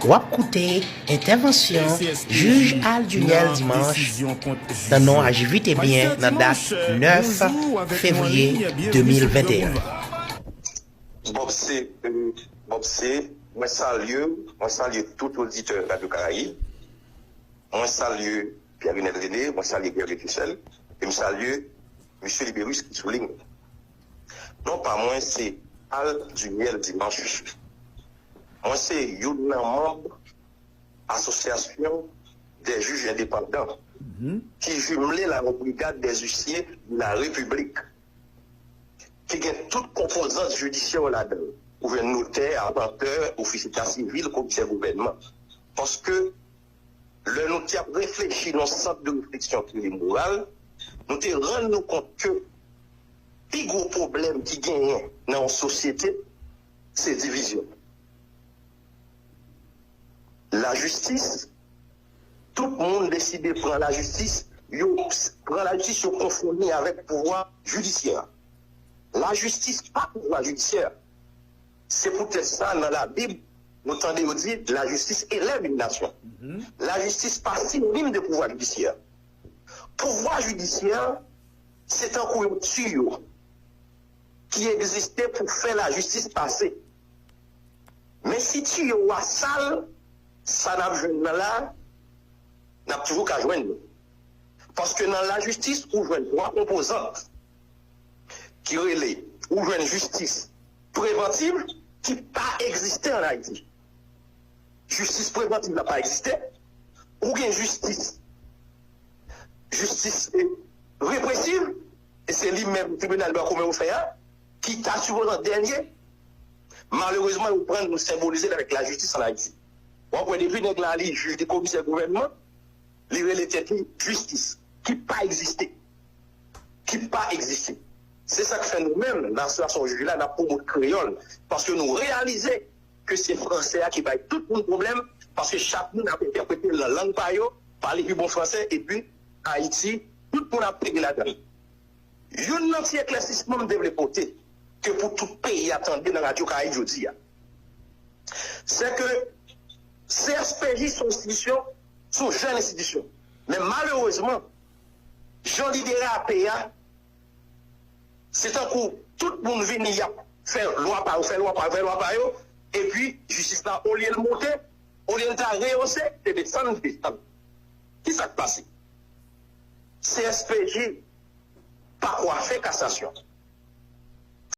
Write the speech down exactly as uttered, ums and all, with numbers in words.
W ap koute entèvansyon Jij Al Duniel Dimanche nan non a Jivit Ebyen nan dat nèf fevriye de mil venteyen. Bob C, euh, Bob C, mwen salye, mwen salye tout oditè Radyo Karayib. Mwen salye Pierre Renel Rene, mwen salye Guerrier Ficelle, e m salye Misye Liberus ki sou liy. Non pa mwen se Al Duniel Dimanche. Mwen se youn nan manm Association des juges indépendants, ki jimle la Brigade des huissiers de la République, ki gen tout konpozant jidisyè yo ladan l. Ou jwenn notè, apantè, ofisye eta sivil, komisè gouvènman. Paske lè nou t ap reflechi nan sant de refleksyon ki rele moral, nou te rann nou kont ke pi gwo pwoblèm ki genyen nan yon sosyete, se divizyon. Lajistis, tout moun deside pran lajistis, yo pran lajistis, yo konfonn li avèk pouvwa jidisyè. Lajistis pa pouvwa jidisyè. Se poutèt sa, nan Labib, nou tande yo di, la justice élève une nation. Lajistis pa sinonim de pouvwa jidisyè. Pouvwa jidisyè, se tankou yon tiyo ki egziste pou fè lajistis pase. Men si tiyo a sal, sa n ap jwenn nan la, n ap toujou ka jwenn li. Paske nan lajistis, ou jwenn twa konpozant ki rele, ou jwenn jistis prevantiv ki pa egziste ann Ayiti. Jistis prevantiv la pa egziste. Ou gen jistis, jistis eh, represiv, e se li menm tribinal bwa komen yo fè a, ki ta sipoze an dènye. Malerezman, yo pran nou senbolize l avèk lajistis ann Ayiti. W ap wè depi nèg la li jij, li komisè gouvènman, li rele tèt li jistis, ki pa egziste. Ki pa egziste. Se sa k fè nou menm, nan Asosyasyon Jij la, n ap pwomòt kreyòl, paske nou reyalize ke se fransè a ki bay tout moun pwoblèm, paske chak moun ap entèprete l nan lang pa yo, pale pi bon fransè, epi Ayiti, tout moun ap pede ladan l. Youn nan ti eklèsisman m te vle pote, ke pou tout peyi a tande nan Radyo Karayib jodi a, se ke C S P J se yon enstitisyon, se yon jèn enstitisyon. Men malerezman, jan li derape a, se tankou tout moun vini, y ap fè lwa pa yo, fè lwa pa yo, fè lwa pa yo, epi jistis la, olye l monte, olye l ta reyose, te desann, desann. Ki sa k pase? C S P J pa kwafe kasasyon.